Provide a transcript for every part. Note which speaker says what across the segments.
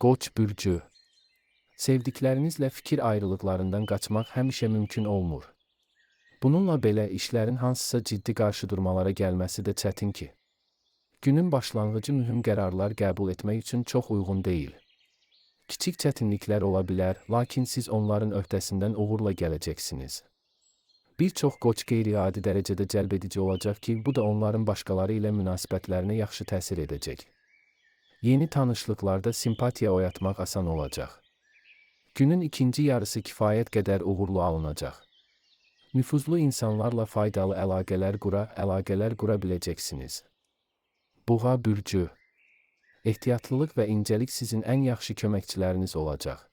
Speaker 1: Qoç bürcü. Sevdiklərinizlə fikir ayrılıqlarından qaçmaq həmişə mümkün olmur. Bununla belə işlərin hansısa ciddi qarşıdurmalara gəlməsi də çətin ki. Günün başlanğıcı mühüm qərarlar qəbul etmək üçün çox uyğun deyil. Kiçik çətinliklər ola bilər, lakin siz onların öhdəsindən uğurla gələcəksiniz. Bir çox qoç qeyri-adi dərəcədə cəlbedici olacaq ki, bu da onların başqaları ilə münasibətlərinə yaxşı təsir edəcək. Yeni tanışlıqlarda simpatiya oyatmaq asan olacaq. Günün ikinci yarısı kifayət qədər uğurlu alınacaq. Nüfuzlu insanlarla faydalı əlaqələr qura biləcəksiniz. Buğa bürcü. Ehtiyatlılıq və incəlik sizin ən yaxşı köməkçiləriniz olacaq.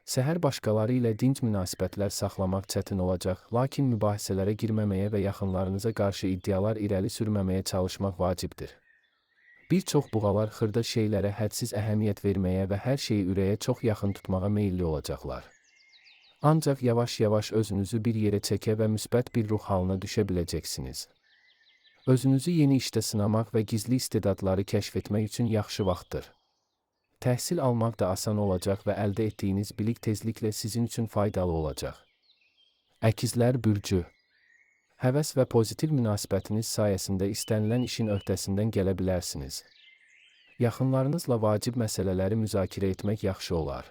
Speaker 1: Səhər başqaları ilə dinc münasibətlər saxlamaq çətin olacaq, lakin mübahisələrə girməməyə və yaxınlarınıza qarşı iddialar irəli sürməməyə çalışmaq vacibdir. Bir çox buğalar xırda şeylərə hədsiz əhəmiyyət verməyə və hər şeyi ürəyə çox yaxın tutmağa meyilli olacaqlar. Ancaq yavaş-yavaş özünüzü bir yerə çəkə və müsbət bir ruh halına düşə biləcəksiniz. Özünüzü yeni işdə sınamaq və gizli istedadları kəşf etmək üçün yaxşı vaxtdır. Təhsil almaq da asan olacaq və əldə etdiyiniz bilik tezliklə sizin üçün faydalı olacaq. Əkizlər bürcü. Həvəs və pozitiv münasibətiniz sayəsində istənilən işin öhdəsindən gələ bilərsiniz. Yaxınlarınızla vacib məsələləri müzakirə etmək yaxşı olar.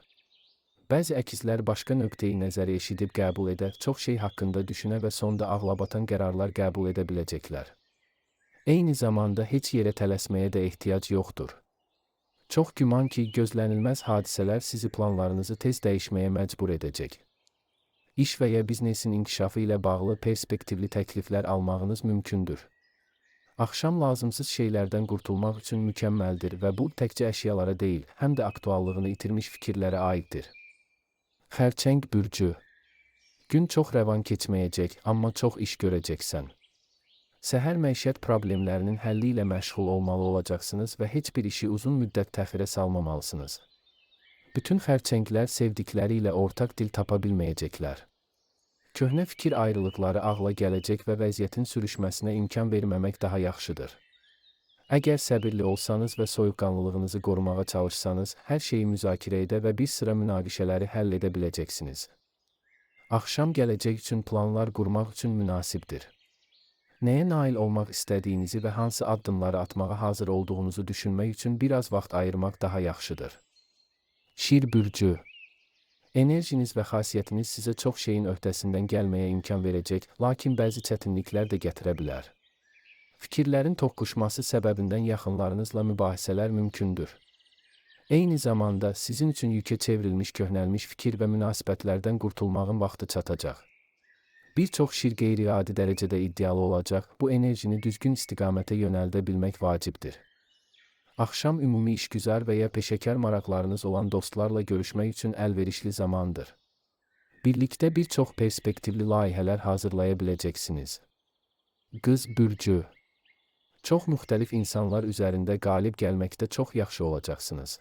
Speaker 1: Bəzi əkizlər başqa nöqteyi nəzəri eşidib qəbul edə, çox şey haqqında düşünə və sonda ağlabatan qərarlar qəbul edə biləcəklər. Eyni zamanda heç yerə tələsməyə də ehtiyac yoxdur. Çox güman ki, gözlənilməz hadisələr sizi planlarınızı tez dəyişməyə məcbur edəcək. İş və ya biznesin inkişafı ilə bağlı perspektivli təkliflər almağınız mümkündür. Axşam lazımsız şeylərdən qurtulmaq üçün mükəmməldir və bu təkcə əşyalara deyil, həm də aktuallığını itirmiş fikirlərə aiddir. Xərçəng bürcü. Gün çox rəvan keçməyəcək, amma çox iş görəcəksən. Səhər məişət problemlərinin həlli ilə məşğul olmalı olacaqsınız və heç bir işi uzun müddət təxirə salmamalısınız. Bütün xərçənglər sevdikləri ilə ortaq dil tapa bilməyəcəklər. Köhnə fikir ayrılıqları ağla gələcək və vəziyyətin sürüşməsinə imkan verməmək daha yaxşıdır. Əgər səbirli olsanız və soyuqqanlılığınızı qorumağa çalışsanız, hər şeyi müzakirə edə və bir sıra münaqişələri həll edə biləcəksiniz. Axşam gələcək üçün planlar qurmaq üçün münasibdir. Nəyə nail olmaq istədiyinizi və hansı addımları atmağa hazır olduğunuzu düşünmək üçün biraz vaxt ayırmaq daha yaxşıdır. Şir bürcü. Enerjiniz və xasiyyətiniz sizə çox şeyin öhdəsindən gəlməyə imkan verəcək, lakin bəzi çətinliklər də gətirə bilər. Fikirlərin toqquşması səbəbindən yaxınlarınızla mübahisələr mümkündür. Eyni zamanda sizin üçün yükə çevrilmiş köhnəlmiş fikir və münasibətlərdən qurtulmağın vaxtı çatacaq. Bir çox şir qeyri-adi dərəcədə iddialı olacaq, bu enerjini düzgün istiqamətə yönəldə bilmək vacibdir. Axşam ümumi işgüzar və ya peşəkar maraqlarınız olan dostlarla görüşmək üçün əlverişli zamandır. Birlikdə bir çox perspektivli layihələr hazırlaya biləcəksiniz. Qız bürcü. Çox müxtəlif insanlar üzərində qalib gəlməkdə çox yaxşı olacaqsınız.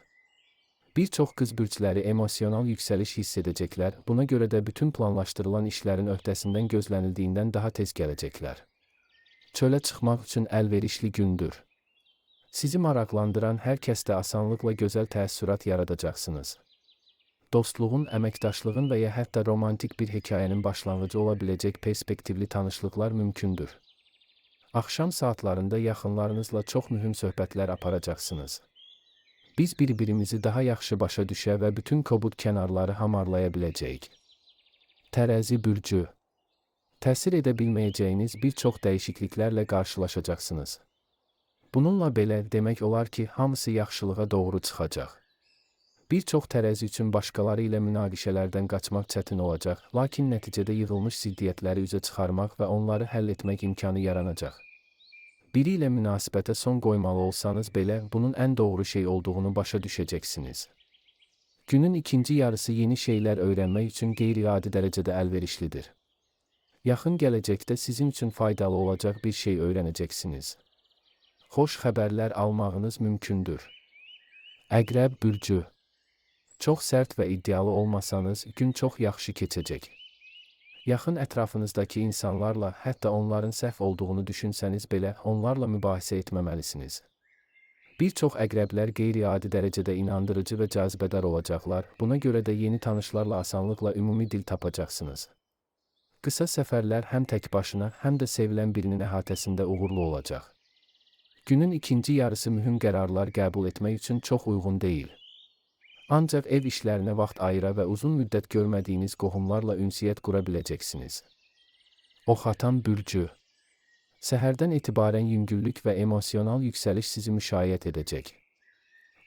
Speaker 1: Bir çox qız bürcləri emosional yüksəliş hiss edəcəklər, buna görə də bütün planlaşdırılan işlərin öhdəsindən gözlənildiyindən daha tez gələcəklər. Çölə çıxmaq üçün əlverişli gündür. Sizi maraqlandıran hər kəsdə asanlıqla gözəl təəssürat yaradacaqsınız. Dostluğun, əməkdaşlığın və ya hətta romantik bir hekayənin başlanğıcı ola biləcək perspektivli tanışlıqlar mümkündür. Axşam saatlarında yaxınlarınızla çox mühüm söhbətlər aparacaqsınız. Biz bir-birimizi daha yaxşı başa düşə və bütün kobud kənarları hamarlaya biləcəyik. Tərəzi bürcü. Təsir edə bilməyəcəyiniz bir çox dəyişikliklərlə qarşılaşacaqsınız. Bununla belə demək olar ki, hamısı yaxşılığa doğru çıxacaq. Bir çox tərəzi üçün başqaları ilə münaqişələrdən qaçmaq çətin olacaq, lakin nəticədə yığılmış ziddiyyətləri üzə çıxarmaq və onları həll etmək imkanı yaranacaq. Biri ilə münasibətə son qoymalı olsanız belə, bunun ən doğru şey olduğunu başa düşəcəksiniz. Günün ikinci yarısı yeni şeylər öyrənmək üçün qeyri-adi dərəcədə əlverişlidir. Yaxın gələcəkdə sizin üçün faydalı olacaq bir şey öyrənəcəksiniz. Xoş xəbərlər almağınız mümkündür. Əqrəb bürcü. Çox sərt və iddialı olmasanız, gün çox yaxşı keçəcək. Yaxın ətrafınızdakı insanlarla, hətta onların səhv olduğunu düşünsəniz belə, onlarla mübahisə etməməlisiniz. Bir çox əqrəblər qeyri-adi dərəcədə inandırıcı və cazibədar olacaqlar, buna görə də yeni tanışlarla asanlıqla ümumi dil tapacaqsınız. Qısa səfərlər həm tək başına, həm də sevilən birinin əhatəsində uğurlu olacaq. Günün ikinci yarısı mühüm qərarlar qəbul etmək üçün çox uyğun deyil. Ancaq ev işlərinə vaxt ayıra və uzun müddət görmədiyiniz qohumlarla ünsiyyət qura biləcəksiniz. Oxatan bürcü. Səhərdən etibarən yüngüllük və emosional yüksəliş sizi müşayiət edəcək.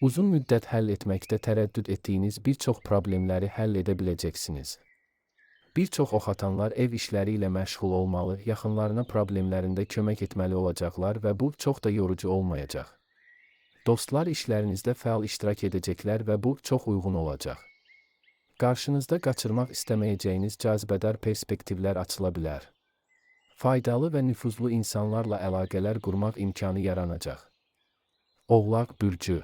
Speaker 1: Uzun müddət həll etməkdə tərəddüd etdiyiniz bir çox problemləri həll edə biləcəksiniz. Bir çox oxatanlar ev işləri ilə məşğul olmalı, yaxınlarına problemlərində kömək etməli olacaqlar və bu çox da yorucu olmayacaq. Dostlar işlərinizdə fəal iştirak edəcəklər və bu çox uyğun olacaq. Qarşınızda qaçırmaq istəməyəcəyiniz cazibədar perspektivlər açıla bilər. Faydalı və nüfuzlu insanlarla əlaqələr qurmaq imkanı yaranacaq. Oğlaq bürcü.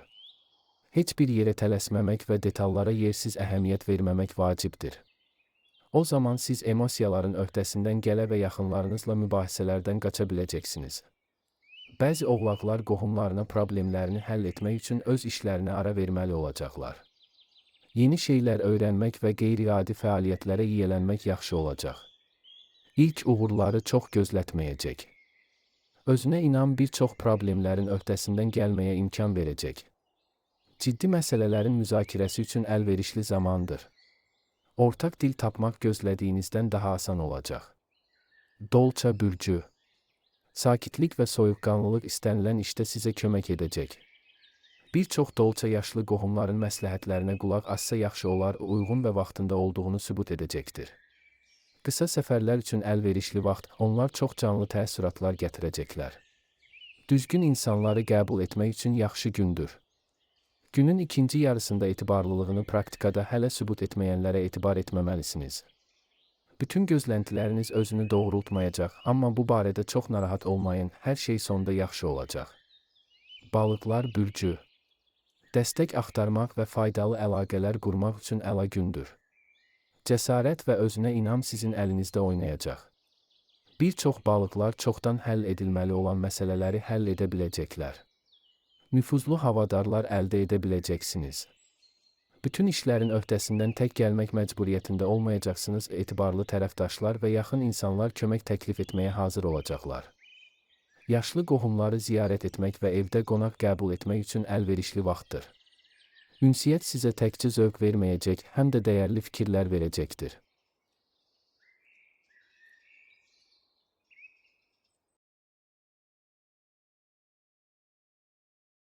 Speaker 1: Heç bir yerə tələsməmək və detallara yersiz əhəmiyyət verməmək vacibdir. O zaman siz emosiyaların öhdəsindən gələ və yaxınlarınızla mübahisələrdən qaça biləcəksiniz. Bəzi oğlaqlar qohumlarına problemlərini həll etmək üçün öz işlərinə ara verməli olacaqlar. Yeni şeylər öyrənmək və qeyri-adi fəaliyyətlərə yiyələnmək yaxşı olacaq. İlk uğurları çox gözlətməyəcək. Özünə inam bir çox problemlərin öhdəsindən gəlməyə imkan verəcək. Ciddi məsələlərin müzakirəsi üçün əlverişli zamandır. Ortaq dil tapmaq gözlədiyinizdən daha asan olacaq. Dolça bürcü. Sakitlik və soyuqqanlılıq istənilən işdə sizə kömək edəcək. Bir çox dolça yaşlı qohumların məsləhətlərinə qulaq assa yaxşı olar, uyğun və vaxtında olduğunu sübut edəcəkdir. Qısa səfərlər üçün əlverişli vaxt, onlar çox canlı təəssüratlar gətirəcəklər. Düzgün insanları qəbul etmək üçün yaxşı gündür. Günün ikinci yarısında etibarlılığını praktikada hələ sübut etməyənlərə etibar etməməlisiniz. Bütün gözləntiləriniz özünü doğrultmayacaq, amma bu barədə çox narahat olmayın, hər şey sonda yaxşı olacaq. Balıqlar bürcü. Dəstək axtarmaq və faydalı əlaqələr qurmaq üçün əla gündür. Cəsarət və özünə inam sizin əlinizdə oynayacaq. Bir çox balıqlar çoxdan həll edilməli olan məsələləri həll edə biləcəklər. Nüfuzlu havadarlar əldə edə biləcəksiniz. Bütün işlərin öhdəsindən tək gəlmək məcburiyyətində olmayacaqsınız, etibarlı tərəfdaşlar və yaxın insanlar kömək təklif etməyə hazır olacaqlar. Yaşlı qohumları ziyarət etmək və evdə qonaq qəbul etmək üçün əlverişli vaxtdır. Ünsiyyət sizə təkcə zövq verməyəcək, həm də dəyərli fikirlər verəcəkdir.